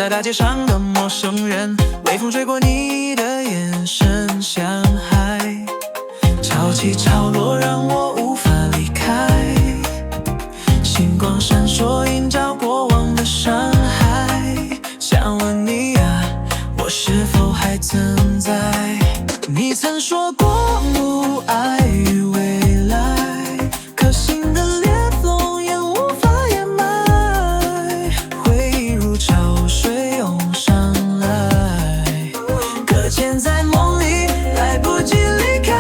在大街上的陌生人，微風吹過你的眼神，像海，潮起潮落讓我無法離開。星光閃爍，映照過往的傷害。想問你啊，我是否還存在？你曾說過無愛與未來，可心的裂縫也無法掩埋。回憶如潮水湧上來，擱淺在夢裡，來不及離開。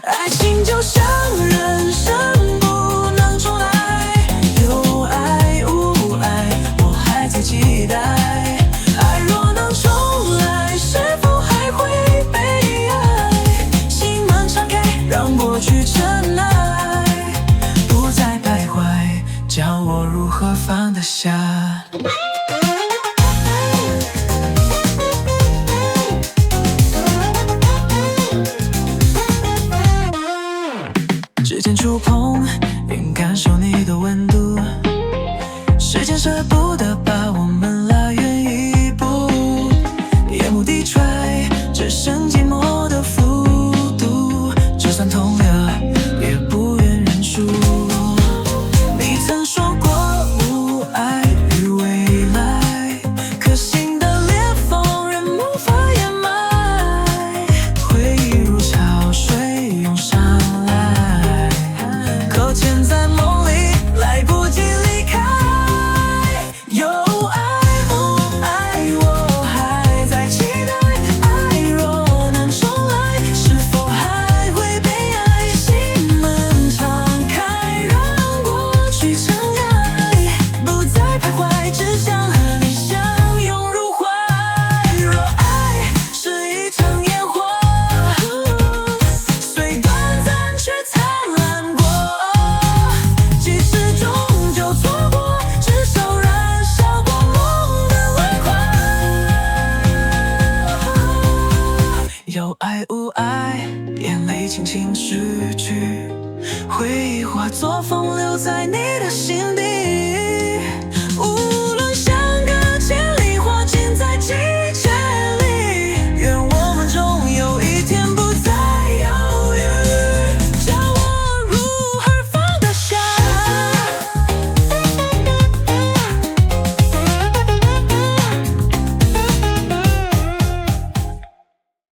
愛情就像人生，不能重來，有愛無愛，我還在期待。